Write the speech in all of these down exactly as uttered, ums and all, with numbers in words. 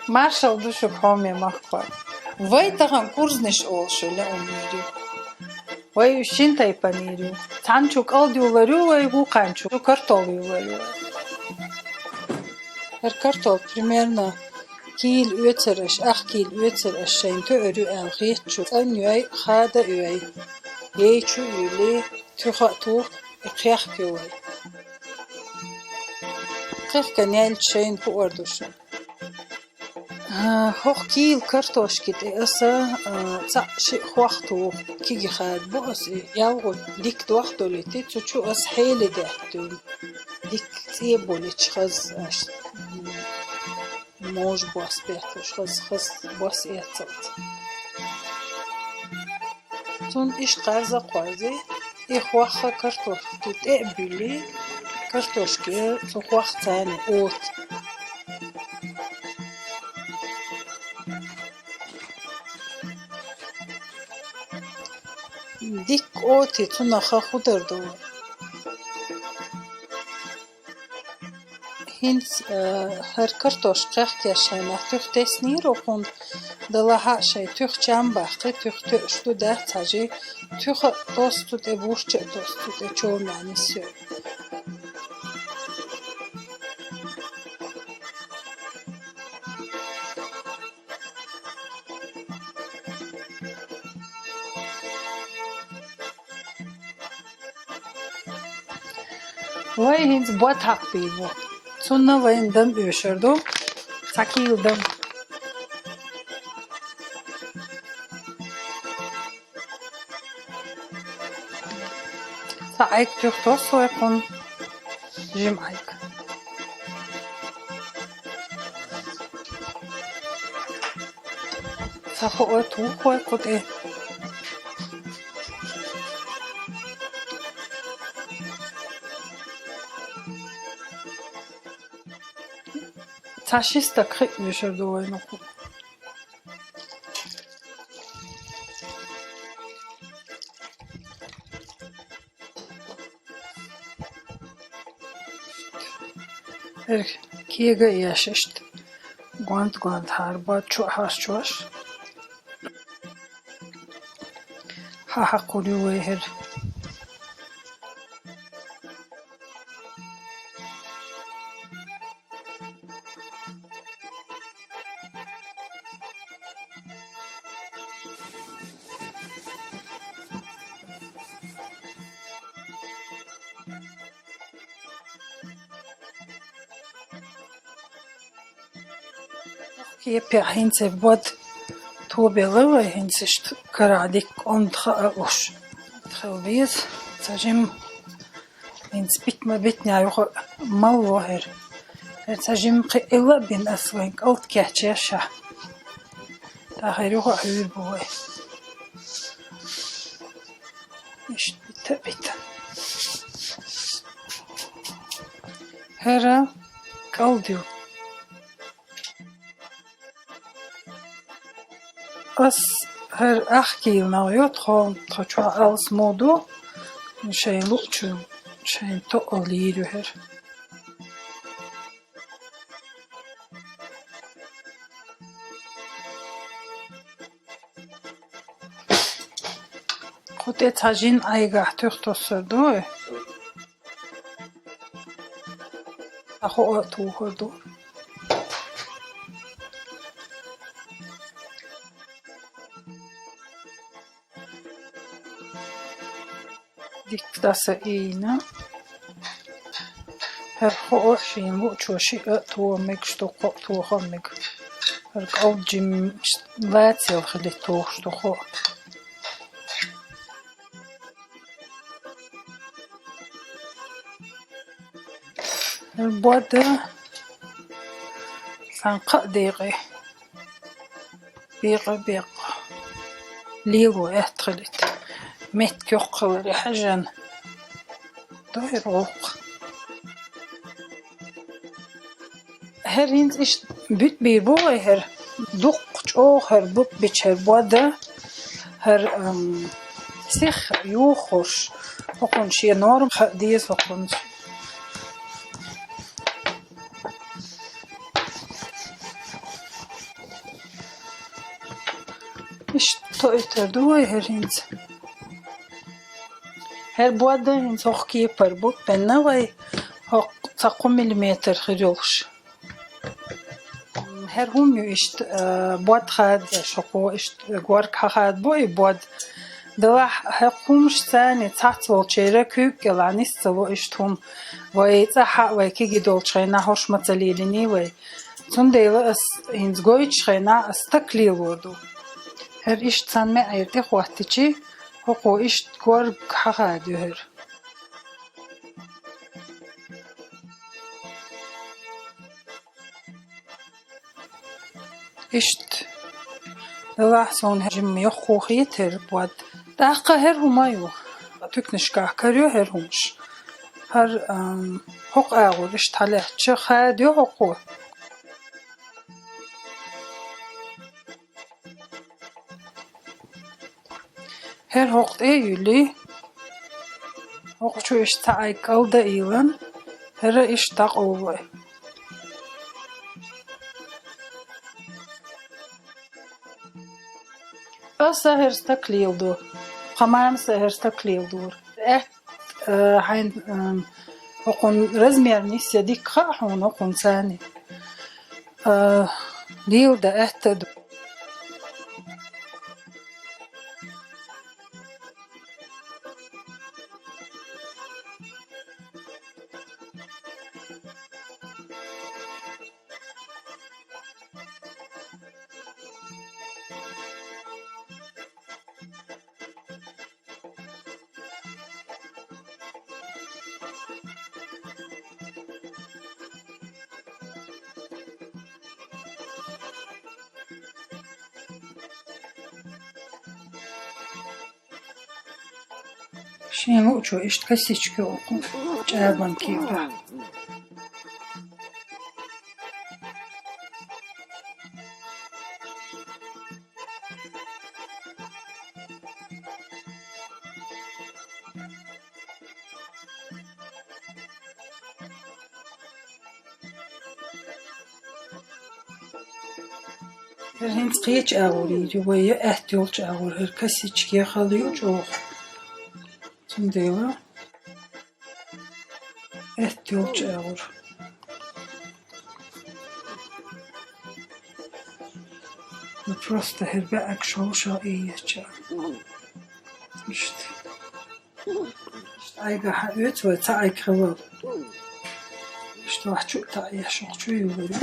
Маршал ду шуга, хьоме махкахой. Вай тахан курзнаш олуш йолу лаьмнаш ю. Вай уьш шина тайпанера ю. Цхьана чу кӀалд юллур ю вай, вукханчу картол юллур ю вай. ХӀара картол примерно кийла оьцур аш, ах кийла оьцур аш шайна тоьар ю аьлла хетачу. ЦӀанйой, хада а йой, ейчу а юьллий, туьха а туху, и кхехка ю вай. Кхехкан яьлча шайна хуур ду шуна. А, хӀокху кийла картошка тӀе аса, а, цхьаъ-шиъ хох туху, кегий хадабо аса и, ялхо дика дохдолуьйтий, цу чу аса хьели даьттуьйту. Дика цӀе болуьйтуш хаза аш, м, можа бос бетталуш, хаза, хаза бос эцалц. Цунна иштта кхарза а кхорзий, и хох картошка тӀе а буьллий, картошка цу хох царна оцу. Дикка оций, цунах хи хӀун дар ду? ХӀинца, э, хӀара картошка кхехкеш шайнах туьха теснера хӀокхунна, делахь а шайн туьха чам баккхий, туьха тоьаш ду, дац хьажий, туьха а тосу цу тӀе, бурча а тосу цу тӀе, чоман нисйой. Вай хӀинца бод хьакхабийр бу. Цунна вайна дам оьшур ду. Цхьа кийла дам. Цхьа Ӏайг туьха тосу вай кхунна, жима Ӏайг. Цхьа хӀоъ туху вай кху тӀе. Цхьа ши стаг хи оьшур ду вайна кху. Эр кега а еш иштта, гонт-гонт хьарбад чу а хьарчош. Хьан хьакхур ю вай хӀара? Кепехь хӀинца бод тобелла вай, хӀинца иштта карахь дикка онда хаа луш. Хила беза, ца жимма. ХӀинца битма битнехь юха а малло хӀара. ХӀара ца жимма кхиъна а бина ас вайн кӀалт кечъеш ша. ТӀаккха хӀара юха а хьуьйр бу вай. Иштта бита а бита. ХӀара кӀалд ю. Ас хӀара ах кийла нах ю, тхо, тхо чохь алсамо ду, шайн луъчу, шайн тоъал йийр ю хӀара. Кху тӀе цхьа жин Ӏайгахь туьха тосур ду вай. Цхьа хӀоъ а тухур ду. Дикка даса ийна. ХӀара хӀоъ а шен луъчо шиъ а тоха мегаш ду, кхоъ а тоха мега. ХӀара кӀалд жимма лацал хили тухуш ду хӀоъ. ХӀара бод а сан кхаа декъе. Бекъа-бекъа. Лело аьтта хилийта. Меттиг йоккха хиларе хьаьжжина. Дойр гӀуллакх. ХӀара хӀинца иштта буьтӀа бийр бу вай хӀара. Дуккха чӀогӀа хӀара буьтӀа бича хӀара бод а. ХӀара, ам, сиха юхуш. ХӀокхунна шен норма хаа деза хӀокхунца. Иштта тоъийтар ду вай хӀара хӀинца. ХӀара бод а хӀинца хӀокху кепара бу, бенна вай хӀокху цхьа кхо миллиметр хир йолуш. ХӀара хӀума ю иштта, а, бод хададеш, хӀокхо иштта горга хьахадабо и бод. Делахь хӀокху хӀумашца цхьацца волчеран куьйга кӀелахь нис ца ло иштта хӀума. Вай цӀахь а, вай кегий долчу хенахь хӀорш ма ца лелиний вай. Цундела ас хӀинца гойтучу хенахь ас стаг лелор ду. ХӀара иштта цхьана маьӀӀера тӀехӀоттичи, хӀокхо иштта горга хьахадайо хӀара. Иштта. Делахь суна хӀара жимма йоккхо хетара бод. ТӀаккха хӀара хӀума ю. Туькнашкахь карайо хӀара хӀумаш. ХӀара, ам, хӀокху агӀор иштта хьалаьцча, хадайо хӀокхо. ХӀара хӀокху тӀе а юьллий, хӀокху чу иштта цхьа Ӏайг кӀалда а йиллина, хӀара иштта дӀакъовлой. Аса хӀара стаг леладо, тхан мамас а хӀара стаг леладора. Аьтта, э, хьайна, э, хӀокхун размер нисъян дика хаьа хьуна хӀокхунца. Э, леладан аьтта а ду. Шен луучо иштта косичка йолу чӀагӀбан кепара. ХӀара хӀинца кхечу агӀор йийр ю вай, я аьтта йолчу агӀор, хӀара косичка я хала ю чӀогӀа. Цундела аьтта йолчу агӀор. Ну, просто хӀара баьӀаг шовша ийеча. Иштта. Иштта Ӏайгахь хьаоьцу вай, цхьа Ӏайг хилла. Иштта вахь чу а таӀеш, вахь чу а юллур ю.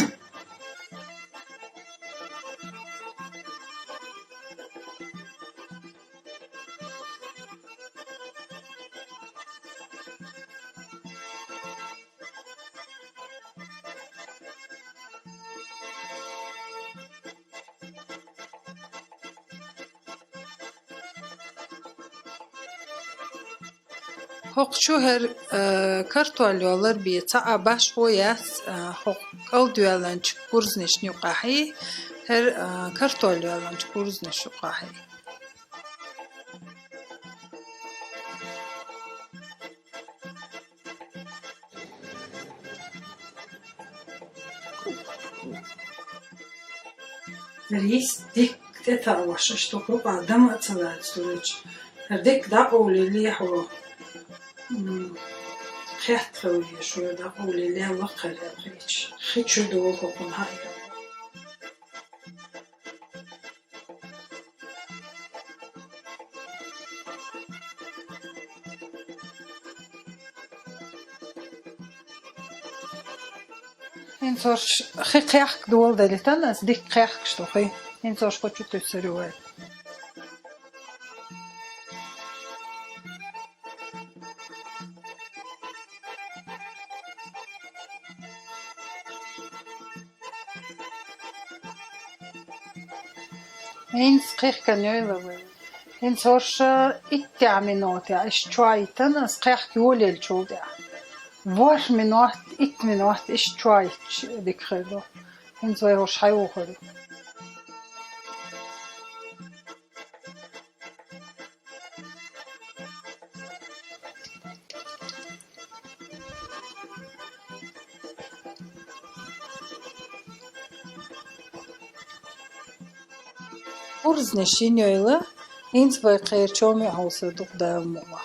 ХӀокху чу хӀара, а, картол йоллар бен цхьа а башхо яц, а, хӀокху кӀалдоьллинчу курзнашна юкъахь, хӀара, а, картол йоьллинчу курзнашна юкъахь. ХӀара йист дикка тӀетаӀош, иштта хӀокху юкъахь дама а ца лаца дуьллуьйтуш. ХӀара дикка дӀакъовлийле хьо. М, хетта хила везаш ву дӀакъовлийле лакхара кхечу. Хи чу долу хӀокхунна хьаъ. ХӀинца хӀорш хи кхехка дола делитан ас, дикка кхехкаш ду хи. ХӀинца хӀорш кху чу туьссур ю вай. ХӀинца кхехкан йойла вай. ХӀинца хӀорш иттех минотехь иштта чойтан ас кхехка йолаеллачул тӀаьхьа. ВорхӀ минот, итт минот иштта чойтуш дика хир ду. ХӀинца вай хӀорш хьайохур ю. Бурзни шинёйла, инзбай хъер чомиъ гьалса дукъ давмула.